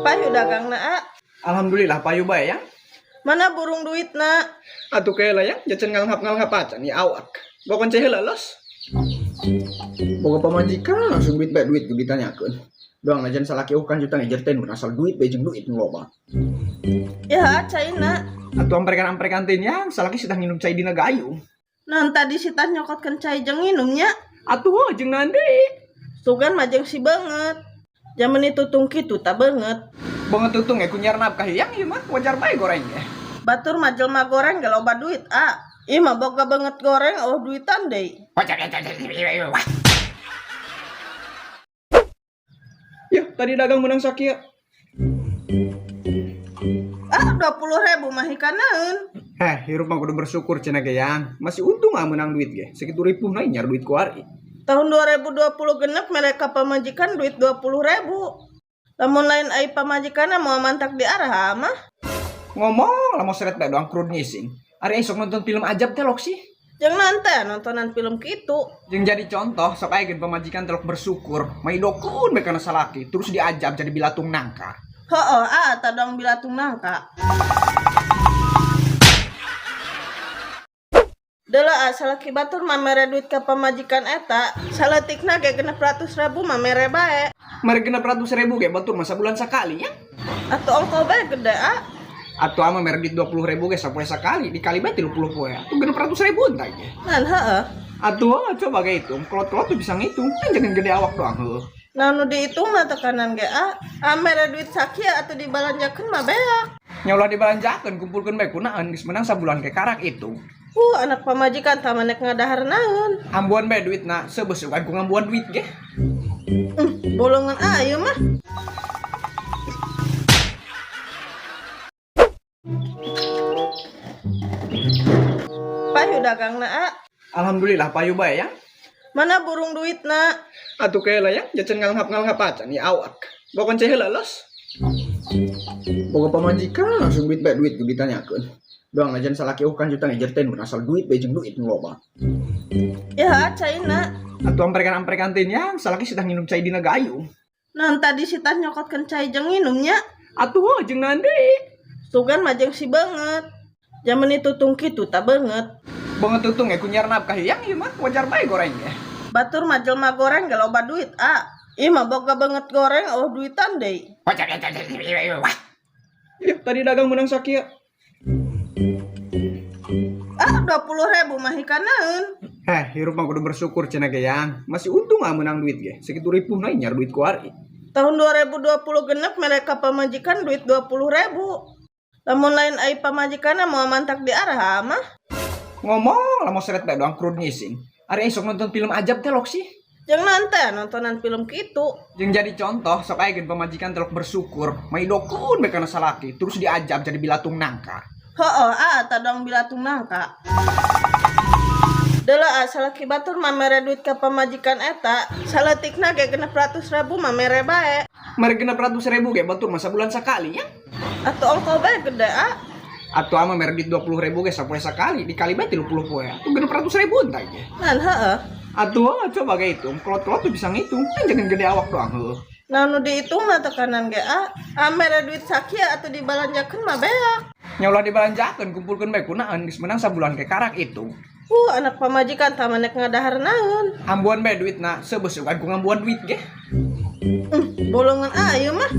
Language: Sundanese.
Payu dagangna, A. Alhamdulillah payu bae ya. Mana burung duitna? Atuh kela ya, jajan ngalengap-ngalengap acan ya awak. Bokon cai heula los. Boga pamajikan langsung duit bae duit ge ditanyakeun. Doang najan salaki eueuh juta ngejer teh nu asal duit bae jeung duit nu loba. Ya, caina. Atuh amprekan-amprekan teh yang salaki sudah nginum cai dina gayung. Naon tadi si tah nyokotkeun cai jeung nginumnya? Atuh jeung naon deui? Sugan mah jeung si beungeut. Jaman itu tutung kitu ta beungeut. Beungeut tutung ge ku nyiar nafkah yang ieu mah wajar bae goreng ge. Batur mah jelema goreng ge loba duit, A. Ieu mah boga beungeut goreng eueuh duitan deui. Yeuh, tadi dagang menang sakieu. Ah, 20.000 mah hikanaeun. Hirup mah kudu bersyukur cenah ge yang. Masih untung ah menang duit ge. Sakitu ripuh na nyiar duit ku ari. Tahun 2020 genep mereka pamajikan duit 20.000. Lamun lain ai pamajikanna moal mantak di arah mah. Ngomong lah mau seret bae doang krud ngising. Ari esok nonton film ajab teh lok sih. Jeung naon teh nontonan film kitu. Jeung jadi contoh sok aya geun pamajikan telok bersyukur, maidokun bae kana salaki, terus diajab jadi bilatung nangka. Heueuh, ah tah dong bilatung nangka. Deuleu ah salaki batur mah mere duit ka pamajikan eta, saleutikna ge 600.000 mah mere bae. Mere 600.000 ge batur mah sabulan sakali nya. Atuh ongko bae gede ah. Atuh ama mere duit 20.000 ge sapoe sakali, dikali bae 30 poe. Atuh 600.000 entah ge. Naon heueuh. Atuh coba ge hitung, kolot-kolot tuh bisa ngitung, kan jangan gede awak doang heueuh. Nah nu dihitung mah tekanan ge ah. Ah mere duit sakieu atuh dibalanjakeun mah beak. Nya ulah dibalanjakeun, kumpulkeun bae kunaon geus menang sabulan ke karak itu. Anak pamajikan tah manek ngadahar naon. Ambuan bae duitna, seubeuh sugan ku ngambuan duit ge. Bolongan ah ieu mah. Payu dagangna, A. Alhamdulillah payu bae ya. Mana burung duitna? Atuh kela ya, jajan ngalengap-ngalengap acan ya awak. Bokon cai heula los. Boga pamajikan langsung duit bae duit ge ditanyakeun. Doang najan salaki eueuh juta ngejer teh nu asal duit bae jeung duit nu loba. Ya, caina. Atuh amprekan-amprekan teh yang salaki sudah nginum cai dina gayung. Naon tadi si tah nyokotkeun cai jeung nginumnya? Atuh jeung naon deui? Sugan mah jeung si beungeut. Jaman itu tutung kitu ta beungeut. Beungeut tutung ge ku nyiar nafkah yang ieu mah wajar bae goreng ge. Batur mah jelema goreng ge loba duit, A. Ieu mah boga beungeut goreng eueuh duitan deui. Yeuh, tadi dagang menang sakieu. Ah, 20.000 mah hikanaeun. Hirup mah kudu bersyukur cenah ge yang. Masih untung ah menang duit ge. Sakitu ripuh na nyiar duit ku ari. Tahun 2020 genep mereka pamajikan duit 20.000. Lamun lain ai pamajikanna moal mantak di arah mah. Ngomong lah mau seret bae doang krud ngising. Ari esok nonton film ajab teh lok sih. Jeung naon teh nontonan film kitu. Jeung jadi contoh sok aya geun pamajikan telok bersyukur, maidokun bae kana salaki, terus diajab jadi bilatung nangka. Heueuh, ah tah dong bilatung nangka. Deuleu ah salaki batur mah mere duit ka pamajikan eta, saleutikna ge 600.000 mah mere bae. Mere 600.000 ge batur mah sabulan sakali nya. Atuh ongko bae gede ah. Atuh ama mere duit 20.000 ge sapoe sakali, dikali bae 30 poe. Atuh 600.000 entah ge. Naon heueuh. Atuh coba ge hitung, kolot-kolot tuh bisa ngitung, kan jangan gede awak doang heueuh. Nah nu dihitung mah tekanan ge ah. Ah mere duit sakieu atuh dibalanjakeun mah beak. Nya ulah dibalanjakeun, kumpulkeun bae kunaon geus menang sabulan ke karak itu. Anak pamajikan tah manek ngadahar naon. Ambuan bae duitna, seubeuh sugan ku ngambuan duit ge. Bolongan ah ieu mah.